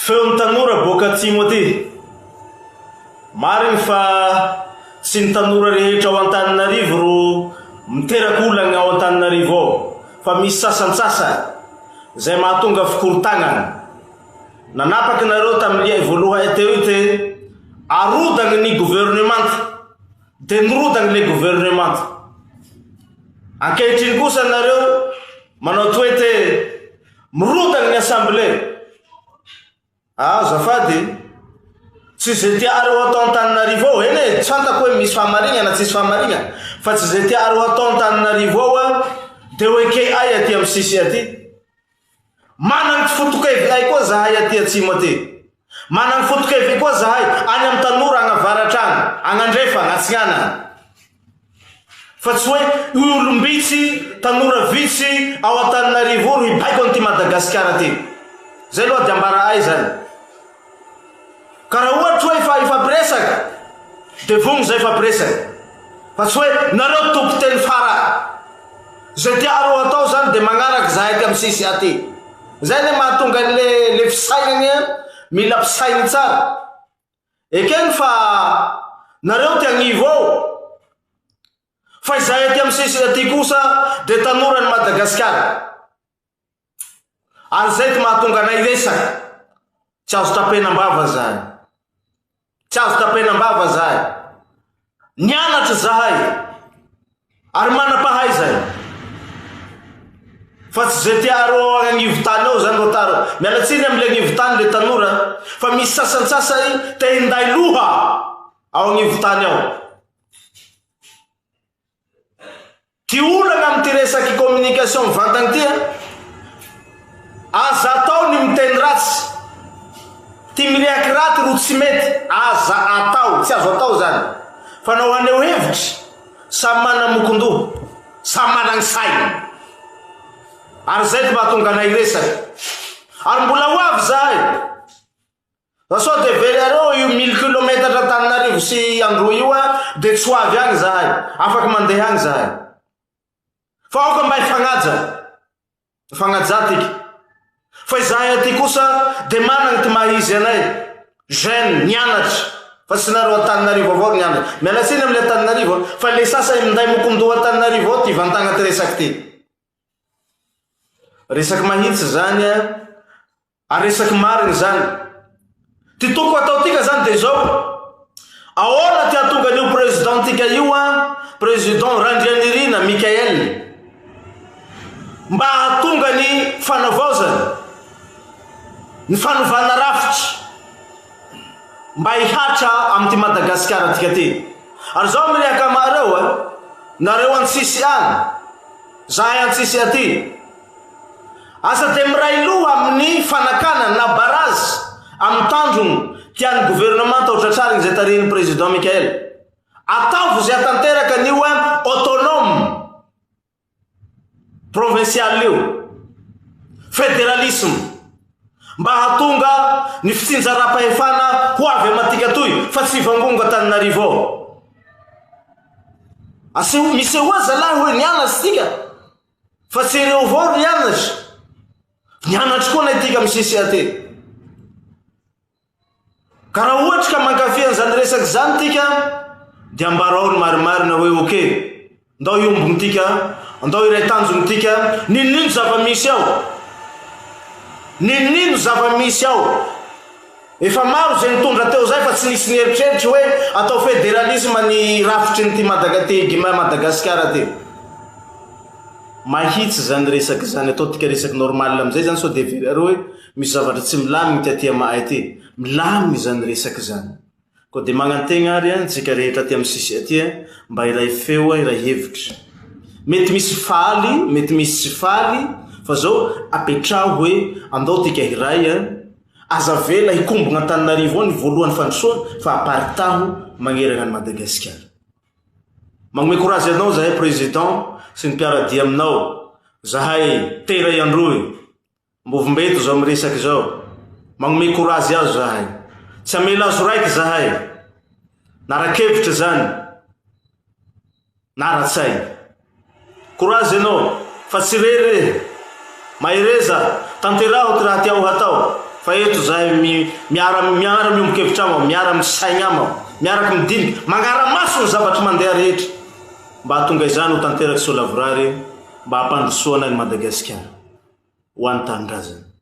Feon'ny tanora boaka atsimo aty. Marigny fa tsy ny tanora rehetra ao Antananarivo ro miteraka olagna ao Antananarivo ao fa misy sasantsasany zay mahatonga fikorontagnana. Nanapaky nareo tamin'ny liay voaloha'e teo io te arodagny ny gouvernemanta de nirodagny le gouvernemanta. Ankehitriny kosa nareo manao toe te Mirodana ny assemblée. Ah azafady e. Tsy ze tia'areo atao Antananarivo ao, eny e, tsy fantako hoe misy fahamarignana na tsisy fahamarignana, fa tsy ze tia'areo atao Antananarivo ao a, de ho eke'ay aty amy sisy aty. Managny ty foto-kevi'ay koa zahay aty atsimo aty. Managny foto-kevi koa zahay any amy tanora agny avaratra agny, agny andrefa, agny atsignanana. Fa tsy hoe olom-bitsy, tanora vitsy ao Antananarivo ao no hibaiko an'ity Madagasikara ty. Zay aloha dia ambara ay zany. Ka raha ohatra hoe efa hifampiresaka dia vonona zay hifampiresaka. Fa tsy hoe nareo tompon-teny farany. Zay tia'areo atao zany dia magnaraka zahay aty amin'ny sisy aty. Zay anie mahatonga an'le le fisainana mila mpisaigny tsara. Ekeny fa nareo ty agnivo ao, fa izahay aty amin'ny sisiny aty kosa dia tanoran'i Madagasikara. Ary izay ty mahatonga anay hiresaka. Tsy azo tapenam-bava zahay. Tsy azo tapenam-bava zahay. Nianatra zahay ary manam-pahaizana fa tsy ze tiareo ao agnivo tany ao zany ro tara. Miala tsiny amle agnivo tany le tanora fa misy sasantsasany te hinday loha ao agnivo tany ao. Ty olana amin'ity resaky communication mivantagna ty a, aza atao ny miteny ratsy, ty mirehaky raty ro tsy mety, aza atao, tsy azo atao zany, fa nao haneho hevitry, samy mana mokondoha, samy managny saina, ary zay ty mahatonga anay hiresaka, ary mbola ho avy zahay. Fa sao dia very areo io mille kilometatra Antananarivo sy Androy io a, dia tsy ho avy agny zahay. Afaky mandeha agny zahay. Fa aoka mba hifagnaja. Hifagnajà tika. Fa izahay aty kosa dia managny ty maha izy anay. Jeune, nianatra. Fa tsy nareo Antananarivo avao ry nianatra. Miala tsiny amle Antananarivo a, fa le sasany minday mokondoha Antananarivo ao ty vantagna ty resaky ty. Resaky mahitsy zany a. Ary resaky marina izany. Ty toko ataontika zany de zao, ahoana ty hahatonga an'io président tika io an, président Randrianirina Michael, mba hahatonga ny fanavaozana, ny fanovana rafitra, mba hihatra amin'ity Madagasikara tika ty. Ary zaho mirehaka amareo an, nareo antsisy any, zahay antsisy aty, Aza dia miray loha amin'ny fanakana na barazy amin'ny tanjona tian'ny governemanta ho tratrarina izay tarihin'ny Président Michael. Ataovy izay hatanteraka an'io autonome provincial io, federalisme, mba hahatonga ny fitsinjaram-pahefana ho avy amantika toy fa tsy hivangongo Antananarivo ao. Aseho, misehoa zalahy hoe nianatra tsika. Fa tsy ireo avao ro nianatra, nianatra koa nay tika amin'ny CCAT. Ka raha ohatry ka mankafy an'izany resaka izany tika dia ambarao ny marimarina hoe ok, ndao hiombogno tika, andao hiray tanjogno tika, n'inon'ino zava-misy ao, n'inon'ino zava-misy ao. Efa maro izay nitondra teo izay fa tsy nisy nieritreritra hoe atao federalisme ny rafitry ny ty Madaga ty Gima Madagasikara ty. Mahitsy izany resaka izany, ataontika resaky normal amizay zany sao dia heverinareo hoe misy zavatra tsy milamigny ty aty ama'ay aty. Milamigny izany resaka izany. Koa dia magnantegna ary antsika rehetra aty amin'ny sisy aty mba hiray feo, hiray hevitra. Mety misy faly, mety misy tsy faly fa zao apetraho hoe andao tika hiray Aza avela hikombogna Antananarivo ao ny voalohany fandrosoana fa aparitaho magnerana an'i Madagasikara. Magnomey courage anao zahay président sy ny mpiara-dia aminao, zahay tera i Androy, Ambovombeto zao miresaky zao. Magnomey courage azo zahay. Tsy hamela azo raiky zahay. Na ara-kevitra zany. Na ara-tsaina. Courage enao fa tsy irery re. Mahereza, tanteraho ty raha tiao hatao. Fa eto zahay miara miara miombon-kevitra amao, miara misaigna amao, miaraky midiniky, magnara-maso ny zavatry mandeha rehetra mba hahatonga izany ho tanteraky sy ho lavorary mba hampandrosoana an'i Madagasikara ho an'ny tanindrazana.